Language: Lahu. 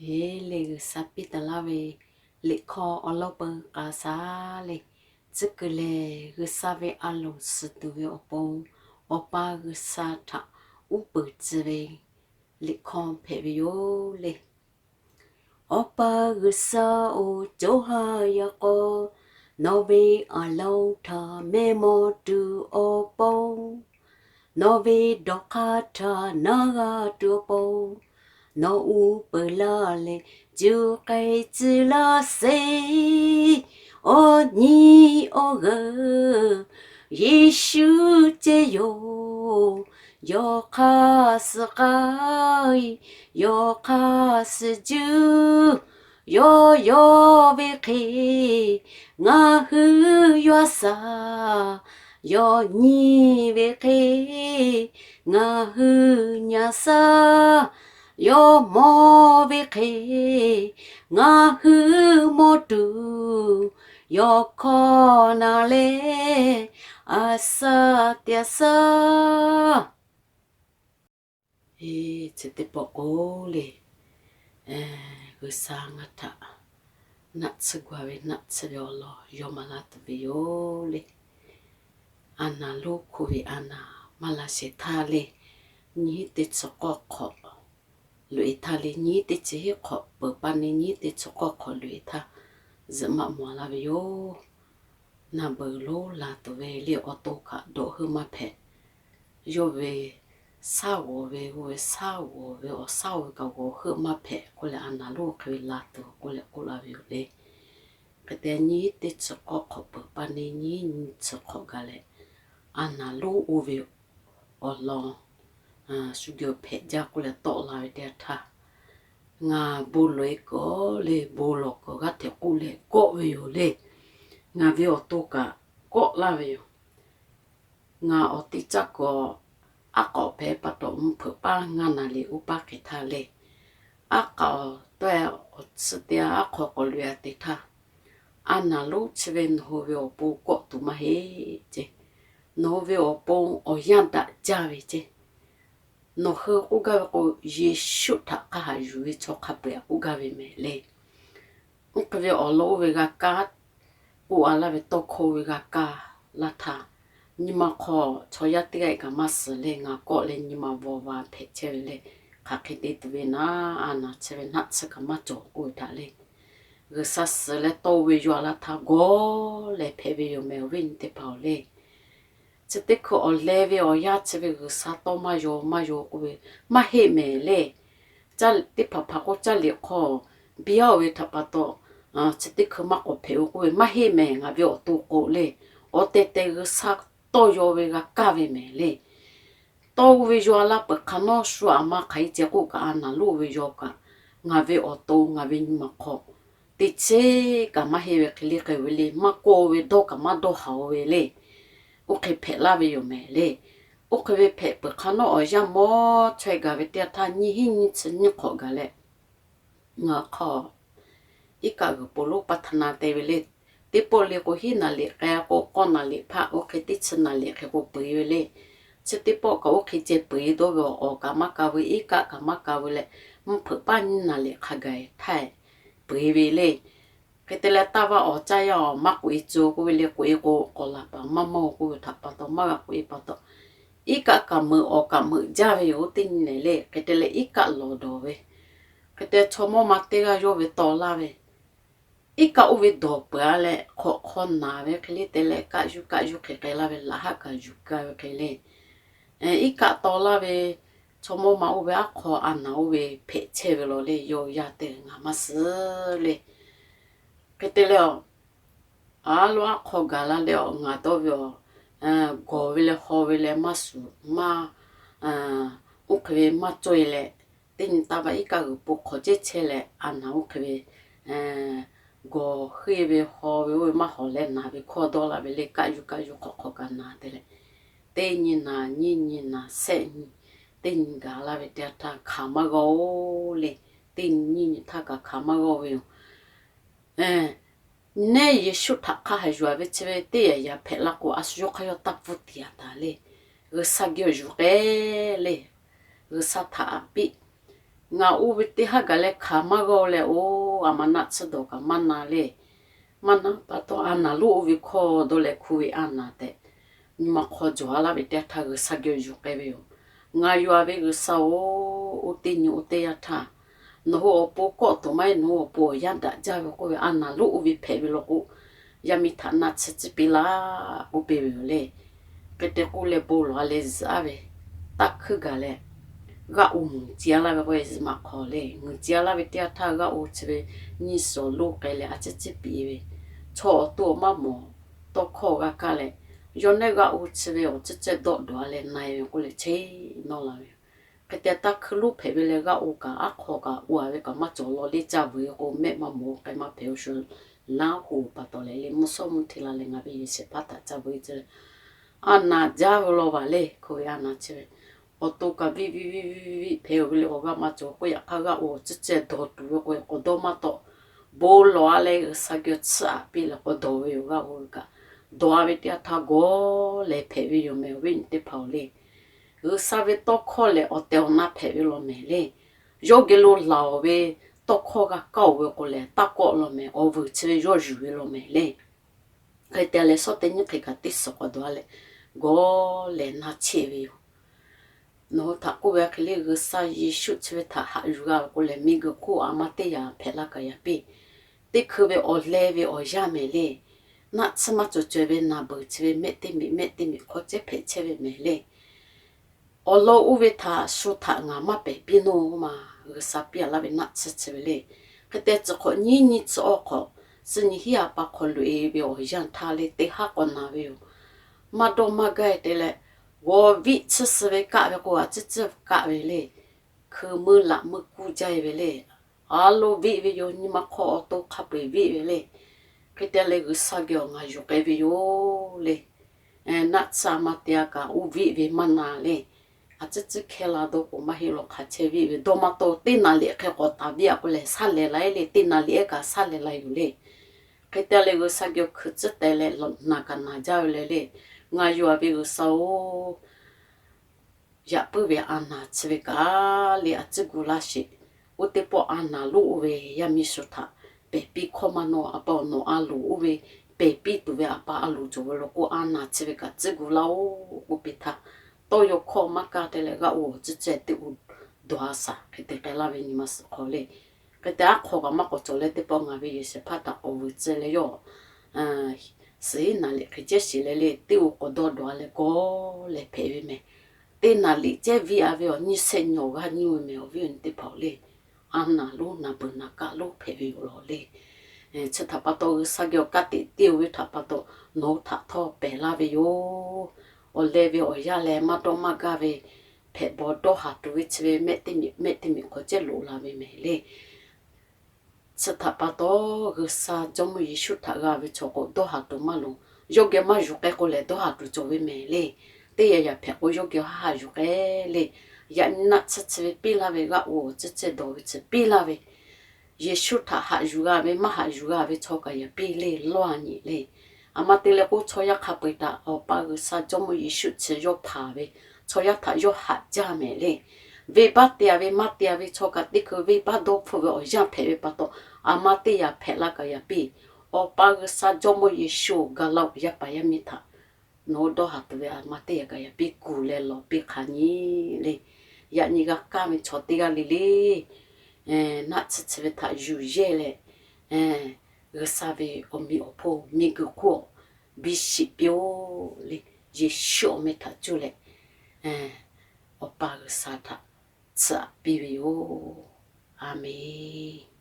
Eˬ le, G'uiˬsha piˇ taˍ laˇ ve liꞈ hkawˇ awˬ lawn peu k'a shaˉ le. Tcuh kuiˬ lehˬ, G'uiˬsha ve a loˍ suhˍ tuˬ ve awˬ pon, Awˬ pa G'uiˬsha htaꞈ uˉ peunˍ tcuh ve liꞈ hkawˇ hpehꞈ ve yoˬ le. Awˬ pa G'uiˬsha-oˬ, co ha yaˇ k'aw, nawˬ ve a loˍ htaꞈ mehˇ maw tuˬ awˬ pon, nawˬ ve dawˇ hk'aˇ htaꞈ na g'a tuˬ awˬ pon, nawˬ uˉ peunˍ laˇ leh, juˇ k'ai tcuh laˇ sheˍ. Awˬ nyi awˬ g'euˬ Yeˍsuˆ ceh yoˬ. Yawˇ hk'aˇ suh k'ai, yawˇ hk'aˇ suh juˇ, yawˇ yawˇ ve hk'e ngaˬ hui yawˇ shaˍ, yawˇ nyi ve hk'e ngaˬ hui nyi shaˍ, yawˇ mawˬ ve hk'e ngaˬ hui mawˬ tuˬ, yawˇ hkawˇ na leh a shaˍ teꞈ shaˍ. Chi teˇ pawˆ k'o le, G'uiˬsha ngaˬ htaꞈ naˆ tsuhˇ g'a ve naˆ tsuhˇ ve awˬ lawn yawˇ maˍ laˇ tuˬ ve yoˬ le. A naˍ lonˉ hk'oˆ ve a naˍ maˇ la sheˍ htaˇ le, nyiˇ hinˉ teˇ chi k'awˇ hk'awꞈ loꞈ-e htaˇ le, nyiˇ hinˉ teˇ chi hiˉ hk'awꞈ peuˬ pa ne nyiˇ hinˉ teˇ chi k'awˇ hk'awꞈ loꞈ-e htaˇ, zuhꞈ maˆ mawˬ laˇ ve yoˬ. Naˬ beuˬ lonˉ la tuˬ ve le awˬ to kaꞈ dawꞈ heuˆ maˇ hpehꞈ. Yawˇ ve shaˉ g'awˬ ve, g'awˬ ve shaˉ g'awˬ ve awˬ shaˉ oˇ ve kaꞈ g'awˬ heuˆ maˇ hpehꞈ k'oˆ leh, a naˍ lonˉ hk'e ve la tuˬ k'oˆ leh k'oˆ laˇ ve yoˬ le. Hk'e te nyiˇ teˇ chi k'awˇ hk'awꞈ peuˬ pa ne nyiˇ nyi chi hk'awꞈ gaˬ leh, a naˍ lonˉ oˇ ve awˬ lawn shu geh hpehꞈ jaˇ k'oˆ leh tawˆ la ve teˇ yanˇ htaˇ, ngaˬ bon lawˬ-e kuiˬ le, bon lawˬ kuiˬ g'aˇ hteꞈ k'oˆ leh kawˆ ve yoˬ le. Ngaˬ ve awˬ to kaꞈ kawˆ laˇ ve yoˬ. Ngaˬ awˬ te caˇ kuiˬ aˉ k'aꞈ awˬ hpehꞈ pa taw, mvuhˇ hpeuꞈ paˇ ngaˇ naˍ riˍ oˇ paˇ hk'e htaˇ le, aˉ k'aꞈ awˬ tawˆ-e awˬ tsuhˇ te aˉ hk'aw k'awꞈ loꞈ-e a te htaˇ, a naˍ lonˉ chi ve nawˬ hui ve awˬ pon kawˆ tuˬ maˇ heˆ ceˇ. Nawˬ hui ve awˬ pon awˬ yanˇ daꞈ jaˇ ve ceˇ. Nawˬ hui k'oˆ gaˇ ve k'o, Yeˍsuˆ htaꞈ hk'a haꞈ yuˬ ve chaw hk'a peu-eˬ k'oˆ gaˇ ve mehˍ le. Oˇ hk'e ve awˬ lawn oˇ ve g'a kaˇ, k'oˆ a laˇ ve tawˇ hkawˇ oˇ ve g'a kaˇ laˇ htaˇ, nyi ma hk'aw chaw yaˇ teˇ g'aˇ kaꞈ maˇ suhˍ leh, ngaˬ kawˆ leh nyi ma vaw va hpehꞈ chehˇ ve le. Hk'aˬ hk'e te tuˬ ve naˉ, a naˍ chi ve naˆ tsuhˇ kaꞈ maˇ cawˬ k'oˆ ve htaꞈ le, G'uiˬsha suhˍ leh tawˇ oˇ ve yaw laˇ htaˇ gawˬ lehˬ hpehꞈ ve yoˬ mehˍ, awˬ viˉ nyi teˇ hpaˍ-oˬ le. Chi teˇ hkui awˬ leh ve awˬ yanˇ chi ve G'uiˬsha tawˇ maˇ yaw maˇ yaw k'oˆ ve maˇ heˆ mehˍ le. Teˇ hpaˍ hpaˍ k'o, caˇ liꞈ hk'aw biˇ-a-oˬ ve htaꞈ pa taw, chi teˇ hkui maˇ k'awꞈ hpehꞈ-o k'oˆ ve maˇ heˆ mehˍ. Ngaˬ ve awˬ to k'o le, awˬ tehˬ tehˬ G'uiˬsha tawˇ yaw ve g'a kaˇ ve mehˍ le. Tawˇ oˇ ve yaw laˇ peuˬ hk'a nawˉ shu aꞈ ma hk'aˬ e ceh k'oˆ kaꞈ, a naˍ lonˉ oˇ ve yaw kaꞈ, ngaˬ ve awˬ to ngaˬ ve nyi ma hk'aw teˇ cheˇ kaꞈ maˇ heˆ ve hk'e le hk'e ve le, maˇ kawˆ-o ve dawˇ kaꞈ maˇ dawˇ haˍ-o ve le. Oˇ hk'e hpehꞈ laˇ ve yoˬ mehˍ le. Oˇ hk'e ve hpehꞈ peuˬ hk'a nawˉ awˬ yanˇ mawˇ chaweh gaˬ ve teˇ yanˇ htaˇ, nyiˇ hinˉ nyiˇ chi nyiˇ hk'awꞈ gaˬ leh, ngaˬ hk'aw iˉ kaˆ g'uiˬ po lonˉ paˇ htaꞈ na te ve le. Teˇ pawˆ le k'o, hiˉ naˍ liꞈ k'ai k'o, k'awˇ naˍ liꞈ hpaˆ oˇ hk'e teˇ chi naˍ liꞈ hk'e k'o peu-eˬ ve le. Chi teˇ pawˆ kaꞈ oˇ hk'e ceh peu-eˬ dawˇ ve, awˬ kaꞈ maˇ ka ve, iˉ kaˆ kaꞈ maˇ ka ve leh, mvuhˇ hpeuꞈ paˇ nyiˇ naˍ liꞈ hk'a gaˬ htaˇ peu-eˬ ve le. Hk'e te leh, taˇ vaˇ awˬ caˇ yaˇ-oˬ, maˇ k'oꞈ-e tcuh k'oˆ ve le, k'oꞈ-e k'o k'awꞈ laˬ paˍ maˇ mawˇ k'oˆ ve htaꞈ pa taw, maˇ g'a k'oꞈ-e pa taw, iˉ kaˆ kaꞈ meuꞈ awˬ kaꞈ meuꞈ jaˇ ve yoˬ. Teˇ nyi lehˬ le, hk'e te leh iˉ kaˆ lawˬ dawˬ ve, hk'e te chaw mawˇ ma teˇ g'aˇ yawˇ ve taw laˇ ve, iˉ kaˆ oˇ ve dawˬ peuˬ-a leh, hk'awꞈ hk'aw naˍ ve hk'e le te leh, kaˆ yuˇ kaˆ yuˇ hk'e k'ai laˇ ve, laꞈ haˉ kaꞈ yuˬ gaˇ ve hk'e le. Iˉ kaˆ taw laˇ ve, chaw mawˇ ma oˇ ve aˉ hk'aw a naˍ oˇ ve hpehꞈ chehˇ ve law le, yawˇ yaˇ te ngaˬ maˇ suhˍ le. Hk'e te leh, a loˉ aˉ hk'aw gaˬ la leh, ngaˬ dawˇ ve awˬ gawˬ ve leh haw ve leh maˇ shuˍ maˇ, oˇ hk'e ve maˇ cawˇ-e leh, teˇ nyi taˇ vaˇ iˉ kaˆ g'uiˬ po hk'awꞈ ceˇ chehˇ leh, a naˍ oˇ hk'e ve gawˬ heuˆ ve haw ve oˇ ve maˇ hawˍ leh naˍ ve hkawˇ dawˇ laˇ ve le, kaˆ yuˇ kaˆ yuˇ hk'awꞈ hk'aw kaꞈ naˍ te leh, teˇ nyi naˍ, nyiˇ nyi naˍ, shehˆ nyi, teˇ nyi gaˬ laˇ ve teˇ yanˇ htaˇ hkanˍ maˇ g'aw-o le. Teˇ nyi nyiˇ nyi htaˇ kaꞈ hkanˍ maˇ g'aw ve yoˬ. Nehˇ Yeˍsuˆ htaꞈ hk'a haꞈ yuˬ-a ve chi ve teˇ yanˇ yanˇ hpehꞈ la k'o, a shu yawˇ hk'aˇ yawˇ taˇ pfuhˇ tiꞈ-a taˍ le. G'uiˬsha geh awˬ yuˬ k'ai le. G'uiˬsha htaꞈ a piˇ Ngaˬ oˇ ve teˇ haˉ gaˬ leh hkanˍ maˇ g'awˇ leh, oˇ, a ma naˆ tsuhˇ dawˬ kaꞈ maˇ na le. Maˇ na pa taw, a naˍ lonˉ oˇ ve hkawˇ dawˇ leh hkunˉ ve a naˍ tehꞈ, nyi ma hk'aw jawˬ a laˇ ve teˇ yanˇ htaˇ G'uiˬsha geh yuˬ k'ai ve yoˬ. Ngaˬ yuˬ a ve G'uiˬsha-oˬ, oˇ teˇ nyi oˇ teˇ yanˇ htaˇ, nawˬ hui awˬ pon kawˆ tuˬ maˇ heˆ, nawˬ hui awˬ pon awˬ yanˇ daꞈ jaˇ ve k'oˆ ve a naˍ lonˉ oˇ ve hpehꞈ ve law k'o, yaˇ miˇ htaꞈ naˆ tsuhˇ tcuhˉ piˇ laˇ k'oˆ piˇ ve yoˬ le. Hk'e te k'oˆ leh bon lawˬ a leh zuhꞈ aˉ ve, taˇ hkuiˇ gaˬ leh, g'aˆ oˇ mvuhˬ ce a laˇ ve k'oˆ ve zuhꞈ maꞈ hk'aw le. Mvuhˬ ce a laˇ ve teˇ yanˇ htaˇ g'aˆ oˇ chi ve nyiˇ suhˍ lonˉ k'ai leh a ciˉ ciˉ piˇ ve, chaw awˬ to awˬ maˇ mawˬ tawˇ hkawˇ g'a kaˇ leh, yawˇ nehˉ g'aˆ oˇ chi ve awˬ ciˉ cehˇ dawˆ dawˬ a leh na-e ve k'oˆ leh cheˇ nawˇ la ve yoˬ. Hk'e te taˇ hkuiˇ lonˉ hpehꞈ ve leh g'aˆ oˇ kaꞈ aˉ hk'aw kaꞈ oˇ a ve kaꞈ maˇ cawˬ law le, ca vuiˬ k'o mehˆ maˇ mawˬ k'ai maˇ hpehꞈ oˇ shu laˉ hoꞈ pa taw leh le, mvuhˇ shawˉ mvuhˇ hteˇ la leh ngaˬ ve yehˬ shehˍ hpaˇ htaꞈ ca vuiˬ ce le. A naˍ jaˇ ve law vaˬ le, hk'oˆ ve a naˍ chi ve awˬ to kaꞈ viˆ viˆ viˆ viˆ viˆ hpehꞈ ve le, awˬ g'aˇ maˇ cawˬ k'oˆ, yaꞈ hk'aˇ g'aˆ oˇ awˬ ciˉ cehˇ dawˬ tuˬ ve k'o, k'awꞈ dawˇ maˇ tawˆ. Bon lawˬ a leh G'uiˬsha geh tsuhˇ aꞈ piˇ leh k'awꞈ dawˬ ve yoˬ. G'aˆ oˇ ve kaꞈ dawˬ a ve teˇ yanˇ htaˇ gawˬ lehˬ hpehꞈ ve yoˬ mehˍ, awˬ viˉ nyi teˇ hpaˍ-oˬ le. G'uiˬsha ve tawˇ hkawˇ lehˬ awˬ tehˬ awˬ na hpehꞈ ve law mehˍ le. Yawˇ geh lo laˬ-oˬ ve tawˇ hkawˇ g'a kaˇ-oˬ ve k'o lehˬ, taˇ kawˆ law mehˍ, awˬ vuiˬ chi ve yawˇ yuˬ ve law mehˍ le. Hk'e te leh, shawˉ teˇ nyiˇ hk'e kaꞈ teˇ suhˍ k'awꞈ dawˬ a leh, gawˬ lehˬ na cheˇ ve yoˬ. Nawˬ hui htaꞈ k'oˆ ve hk'e le, G'uiˬsha Yeˍsuˆ chi ve htaꞈ haꞈ yuˬ g'a ve k'o lehˬ, miˬguiˬ hk'oˆ a ma teˇ yanˇ hpehꞈ laˇ kaꞈ yaꞈ piˇ. Teˇ hkui ve awˬ leh ve awˬ yanˇ mehˍ le. Naˆ tsuhˇ maˇ cawˬ caweh ve naˬ beuˬ chi ve mehˆ teˇ miꞈ mehˆ teˇ miꞈ hk'aw cehˇ hpehꞈ chehˇ ve mehˍ le. Awˬ lawn oˇ ve htaꞈ shu htaꞈ ngaˬ maˇ pehˬ piˇ nawˇ ma, G'uiˬsha piˇ a laˇ ve naˆ tsuhˇ chi ve le. Hk'e te tcuh hk'awꞈ nyiˇ nyi tcuh awˬ hk'awꞈ, suh nyi hiˉ a pa hk'aw loꞈ-e ve awˬ yanˇ htaˇ le, teˇ haˉ k'awꞈ na ve yoˬ. Maˇ dawˇ maˇ gaˇ-e te leh, g'awˬ viˆ tsuhˇ suh ve kaˆ ve k'o, a ciˉ ciˉ kaˆ ve le. Hkui meuˇ laꞈ meuˇ kuˇ jaˇ-e ve le. A lo viˆ ve yoˬ, nyi ma hk'aw awˬ to hk'a peu-eˬ viˆ ve le. Hk'e te leh G'uiˬsha geh awˬ ngaˬ yuˬ k'ai ve yoˬ le. Naˆ tsuhˇ a ma te a kaꞈ oˇ viˆ ve maˇ na le. A ciˉ ciˉ hkehˇ la dawˇ k'o maˇ heˆ law, hk'aˬ chehˇ viˆ ve dawˇ maˇ tawˆ. Teˇ naˍ liꞈ hk'e k'awꞈ taˍ viˆ a k'o lehˬ, saˇ lehˬ la-e le. Teˇ naˍ liꞈ ehˉ kaꞈ saˇ lehˬ la yoˬ le. Hk'e te leh G'uiˬsha geh awˬ hkui tcuhˉ teh leh, naˬ kaꞈ naˬ jaˇ ve le le. Ngaˬ yuˬ a ve G'uiˬsha-oˬ, yaꞈ puiˉ ve a naˍ chi ve kaꞈ le a ciˉ gu laˇ sheˍ. Oˇ teˇ pawˆ a naˍ lonˉ oˇ ve yaˇ miˇ shu htaꞈ pehˬ piˇ hkawˇ maˇ nawˇ. A pa awˬ nawˬ a loˍ oˇ ve pehˬ piˇ tuˬ ve a pa a loˍ cawˬ ve law k'o, a naˍ chi ve kaꞈ ciˉ gu laˇ-oˬ k'oˆ piˇ htaˇ, tawˇ yaw hkawˇ maˇ kaˇ te leh g'aˆ oˇ awˬ ciˉ cehˇ teˇ oˇ dawˬ a shaˍ. Hk'e te k'ai laˇ ve nyi ma suhˍ hk'aw le. Hk'e te aˉ hk'aw kaꞈ maˇ k'awꞈ cawˬ leh, teˇ pawˆ ngaˬ ve yehˬ shehˍ hpaˇ htaꞈ k'awꞈ vuiˬ tcuh leh yawˇ suhˍ hiˉ naˍ liꞈ hk'e cehˇ shiˍ leh le, teˇ oˇ k'awꞈ dawˇ dawˬ a leh gawˬ lehˬ hpehꞈ ve mehˍ. Teˇ naˍ liꞈ cehˇ viˆ a ve awˬ nyi sehˆ nyi awˬ g'aˇ nyi-oˬ ve mehˍ, awˬ viˉ awˬ nyi teˇ hpaˍ-oˬ le. A naˍ lonˉ naˍ beuˬ naˍ kaˆ lonˉ hpehꞈ ve yoˬ law le. Chi htaꞈ pa taw G'uiˬsha geh awˬ ka tiꞈ te-o ve htaꞈ pa taw, nawˬ hui htaꞈ htawˇ pehˬ laˇ ve yoˬ. Awˬ leh ve awˬ yanˇ leh maˇ dawˇ maˇ gaˇ ve hpehꞈ bawˬ dawˇ haˍ tuˬ ve chi ve mehˆ teˇ miꞈ mehˆ teˇ miꞈ hk'aw cehˇ loꞈ la ve mehˍ le. Chi htaꞈ pa taw, G'uiˬsha Jawˇmawˇ Yeˍsuˆ htaꞈ g'a ve chaw k'o, dawˇ haˍ tuˬ maˇ loˍ. Yawˇ geh maˇ yuˬ k'ai k'o lehˬ, dawˇ haˍ tuˬ cawˬ ve mehˍ le. Teˇ yanˇ yaꞈ hpehꞈ k'o, yawˇ geh haˆ haˆ yuˬ k'ai le. Yaꞈ nyi naˆ tsuhˇ chi ve piˇ laˇ ve g'aˆ oˇ awˬ ciˉ cehˇ dawˬ ve chi piˇ laˇ ve, Yeˍsuˆ htaꞈ haꞈ yuˬ g'a ve maˇ haꞈ yuˬ g'a ve chaw kaꞈ yaꞈ piˇ le, lawˇ a nyi le. A ma te leh k'o, chaw yaˇ hk'a peu-eˬ htaꞈ Awˬ pa G'uiˬsha Jawˇmawˇ Yeˍsuˆ chi yawˇ hpanˍ ve, chaw yaˇ htaꞈ yawˇ haꞈ jaˇ mehˍ le. Venˇbaˆ te-a ve maˇ te-a ve chaw kaꞈ teˇ hkui venˇbaˆ dawˇ hpfuhˆ ve awˬ yanˇ hpehꞈ ve pa taw, a ma teˇ yaꞈ hpehꞈ laˇ kaꞈ yaꞈ piˇ. Awˬ pa G'uiˬsha Jawˇmawˇ Yeˍsuˆ, ga laˇ-oˬ yaˇ paˍ yaˇ miˇ htaꞈ nawˬ hui dawˇ haˍ tuˬ ve a ma teˇ yaꞈ kaꞈ yaꞈ piˇ kuˬ leh lawˬ piˇ hk'a nyi le. Yaꞈ nyi g'a kaˇ ve chaw teˇ g'aˇ le le, naˆ tsuhˇ chi ve htaꞈ yuˬ yehˇ leh, G'uiˬsha ve awˬ meꞈ awˬ hponˇ miˬguiˬ hk'oˆ biˇ shiˍ piˇ-oˆ le. Yeˍsuˆ awˬ meh htaꞈ cuˇ leh Awˬ pa G'uiˬsha htaꞈ tsuhꞈ piˇ ve yoˬ. A menˬ.